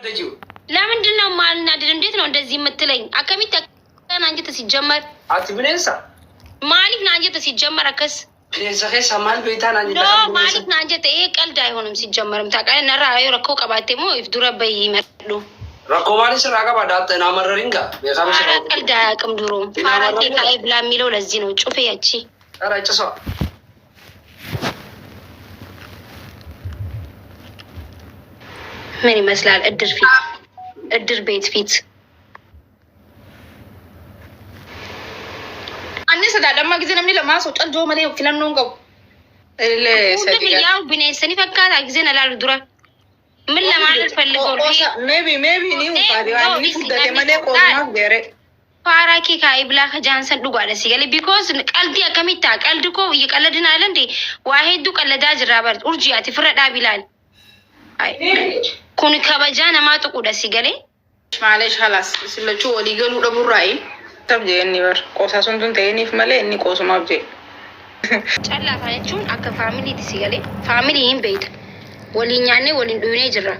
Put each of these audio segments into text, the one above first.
ደጂው ለምንድን ነው የማልናደድ? እንዴት ነው እንደዚህ የምትለኝ? Akkamitti akkana naan jetta ሲጀመር? Ati bineensa. Maaliif naan jetta ሲጀመር akkas? Bineensa keessa maal beektaa naan No, jetta kan bineensa. Maaliif naan jetta? ይሄ ቀልድ አይሆንም ሲጀመርም ታውቃለህ። Narraa yoo rakkoo qabaatte immoo if dura bahii madhu. Rakkoo maalii sirraa qaba daatta naa marrarin gaa beekama ፋራ sirraa. ቀልድ አያውቅም። ድሮም ፋራ ኬካ ብላ የሚለው ለዚህ ነው። ጩፌ ያቺ ኧረ ጭሷ ምን ይመስላል? እድር ፊት እድር ቤት ፊት Anni sodaadhammaa gisee namni lamaa soo caldoo malee filannoon qabu. Illee ሁሉም sadii ያው bineensani fakkaata giseen alaalu dura ምን ለማለት ፈልገው ነው? ይሄ Maybe ni ulfaate waan inni furdate malee qoosumaaf geere. Faaraa kee kaa'ee bilaa ka jaansan dhugaadha si galee, because qalbii akkamitti ta'a? Qaldi koo እየቀለድን አለ እንዴ? Waa hedduu qalladaa jirraa bar. Urjii, ati firra dhaabi ilaali. Kun kabajaa namaa tuquudha si galee. Maaleesh halaas isin lachuu walii galuu dhabuurraayi. Tab jee inni bar qoosaa sun tun ta'iniif malee inni qoosumaaf jee. Callaa jechuun akka faamiliiti si galee. Faamilii hin beeyta. Waliin nyaannee waliin dhugnee jirra.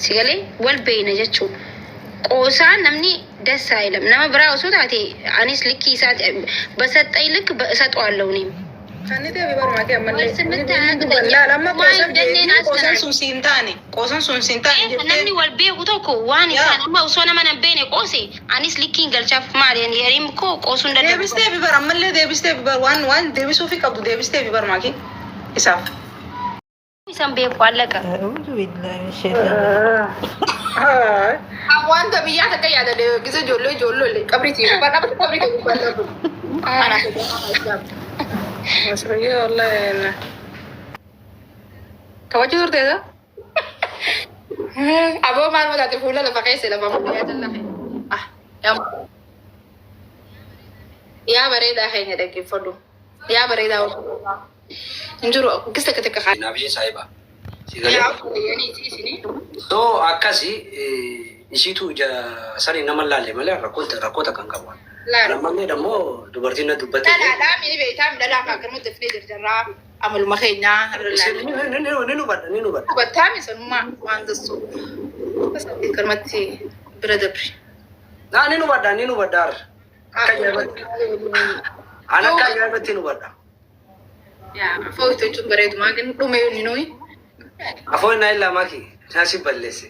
Si galee, wal beeyna jechuudha. Qoosaa namni ደስ አይልም። Nama biraa osoo taate anis likkii isaati በሰጠኝ ልክ እሰጠዋለሁ እኔም። Kan inni ta'e barmaatee ammallee. Wal sitti haguuga. Laala amma Maal qoosan jenneen jeetii qoosan as sun siin taane, qoosan sun siin taane namni jettee. Wal beeku tokko waan Yaa. Isaan amma osoo nama nan beene qoose anis likkiin galchaaf maali yeriin koo qoosuu hin danda'u. Deebistee fi bar ammallee deebistee fi bar waan deebisuufi qabdu deebistee fi barmaakii isaaf. Isan beeku አለቀ። أعوذ بالله من الشيطان Wanta biyyaa takka yaadade gisee ijoollee ijoollee qabriitii gubbaa dhaabatu qabriitii gubbaa dhaabatu. Masriyyee wallahi. Kabajuu turte isa? Aboo maal mataate fuula lafa keessa lafa guyyaa jallafe. Yaa bareedaa keenya dhaggeeffadhu. Yaa bareedaa hin jiru gisa takka takka haa. Naaf ishee saahiba. Si galee. Yaa obboleeyyanii isinii. So akkasi isiitu ija sanii nama laalle malee rakkoota kan qabu. Laala. Lammallee dammoo dubartiin na dubbatte. Dhalaadhaa miini beektaa midhalaa kan akkamitti dafnee jirjarraa amaluma keenyaa. Ni hubadha, ni hubadha. Hubattaa misanummaa waan dassu. Akkanumatti bira dabri. Naa ni hubadha, ni hubadha. Akka ajaa'ibatti. Ani akka ajaa'ibatti ni hubadha. Yaa afoo jechuun bareedumaa ግን dhume inni nuyi. Afoo naa illaa maki naasi balleesse.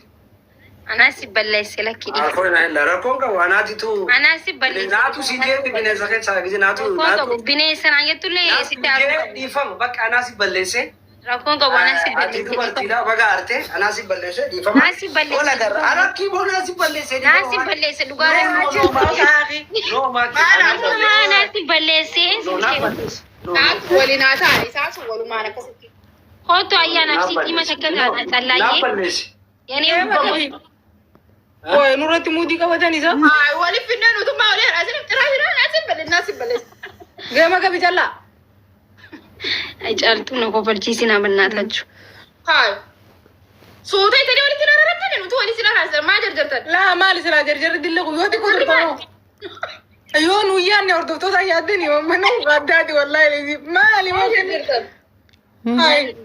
Anaasi balleesse lakki dhiifama. Afoo naa illaa rakkoon qabu anaatitu. Anaasi balleesse. Naatu si jee bineensa keessaa gise naatu Rakkoon naatu. qabu bineensa naan jettullee Naatu sitti haaruu jee qabu. Dhiifama bakka anaasi balleesse. Rakkoon qabu anaasi Ati balleesse. Dubartiidha baga arte anaasi balleesse dhiifama. Naasi balleesse. Ola garra arakkii boo naasi balleesse Naasi dhiifama. balleesse dhugaa. No maki. Naasi balleesse. No naa balleesse. No. Naatu waliin haa ta'an isaan sun walumaan akkasitti. Kootu ayyaanaaf sitti hima takka Naa tsallaayyee. balleesse. Yanee Waa'ee nurratti muudii qabatan isa. Haa waliif finnee nutummaa walii asin xiraa jiran asin balleessa asin balleessa. Geema gabi callaa. Caaltuu na kofalchiisinaa bannaatachu. Haa suuta itanii walitti rarrattani nuti walitti sin arraarsan maa jarjartan. Laa maali silaa jarjarri dille kun yoo xiqqoo turtanoo. Yoo nu yaadne hordoftoota yaaddeni mana addaati wallahi maali moo kenni. Jarjartan. Hai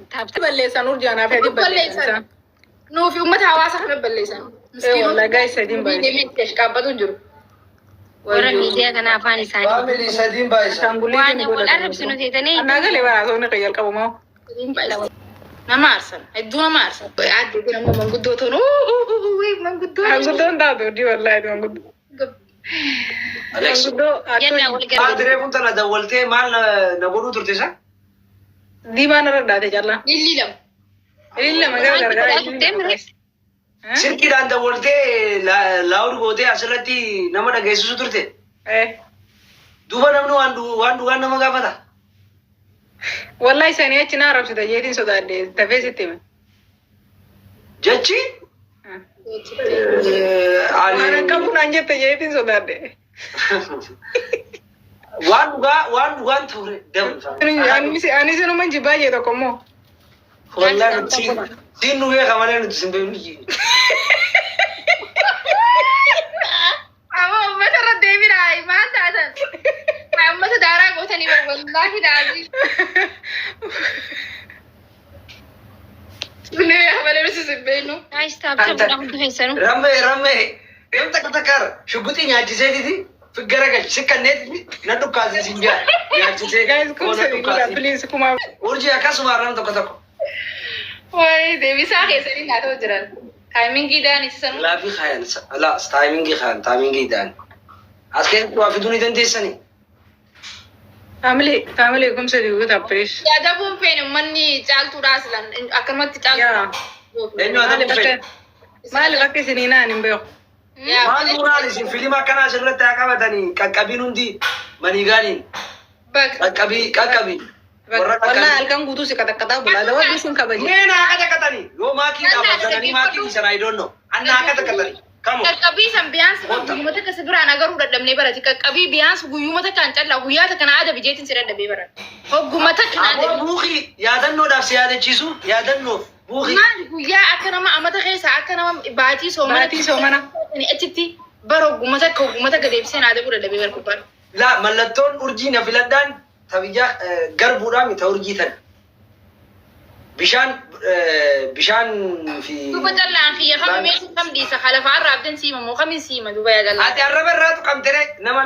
balleessan urjaanaaf adi balleessan. Nuufi uummata hawaasa kana balleessan. Eh wallahi gaa'is sadiin baay'ee. Deemee itti ashqaabbatu hin jiru. Warra miidiyaa kana afaan isaanii. Faamilii sadiin baay'isa. Waan wal arrabsinu teetanii. Annaa galee baraasonni qayyal qabu moo. Nama aarsan hedduu nama aarsan. Addee kun ammoo manguddoo ta'an manguddoo. Manguddoon taatu hojii wallahi manguddoo. Alex. Manguddoo Yalla wal Maal gargaara. diree kun tana dawwaltee maal na godhuu turte isa? Diimaan irra dhaate callaa. Illi lama. Illi lama gara gargaara. Silkiidhaan dawwaltee loud gootee asirratti nama dhageessisu turte. Eh. Duuba namni waan dhugaan nama gaafata. Wallahi sanii achi na arrabsita jeetiin sodaadhe dafee sitti hime. Jechi Waan ani qabu naan jette jeetiin sodaadhe. Waan dhugaa waan dhugaan ture dabu. Ani sinuman jibbaa jee tokko immoo. Wallahi siin nu beeka malee nuti sin beeknu. Amma uummata irra deebiidha maal taatan? Uummata daaraa gootanii wallaahi daazii. Sunni malee nuti sin beeknu. Guys, tap tap godhaa hundi keessanuu. Rammee, rammee, nam takka takkaara shugguxii nyaachiseetiti figgara galchi sikkanneetiti na dhukkaasee sin jaa nyaachisee. Guys, koo na 3000 godhaa dhukkaasee. please kuma. Urjii akkasuma nam tokko tokko. Wayi deebisaa keessanii naa ta'u jiran. Timingii daan isisanuu. Laafii kaayan, la timingii kaayan, timingii daan. As keessatti waa fiduu ni dandeessanii. Family, family, 3000 godhaa please. Yaadabuun feene uummanni caaltuudhaa silan akkanumatti Yaa. caaltuu. Eenyu adabuu Maaliif feene? akka maaliif akka isinii naan hin beeku? Maal suuraan isin filima akkanaa asirratti haa qabatanii qaqqabiin hundi maniigaaniin Bakka. qaqqabii qaqqabii warra Wallahi qaqqabii. halkan guutuu si qaxaqqaxaa bulaa. Dawaddu sun kabaje. Mee naa akka takkatanii yoo maakii dhaabatanii maakii dhiisan, I don't know. Anna akka takkatanii. Come on. Qaqqabii san biyaansi Wanta. guyyuma takka si biraan agaruu dadhabnee barati. Qaqqabii biyaansi guyyuma takka hin callaa guyyaa takka na adabi jeetiin si dadhabee barate. Hogguma takka na Aboo adabi. buukii yaadannoodhaaf si yaadachiisu, yaadannoof buukii. Maali guyyaa akka nama amata keessa akka nama baatii soomana. Baatii soomana. Achitti bara hogguma takka hogguma takka deebisee na adabuu dadhabee bara kubbaan. Laa, mallattoon urjii na filadhaan tabiyyaa garbuudhaan mita urjii tan. Bishaan bishaan fi. Duuba callaan kiyya kami meeshaa kam dhiisa halafaa irraa abdan siima moo kamin siima duuba yaa callaa. Ati arraba irraa tuqamtere nama.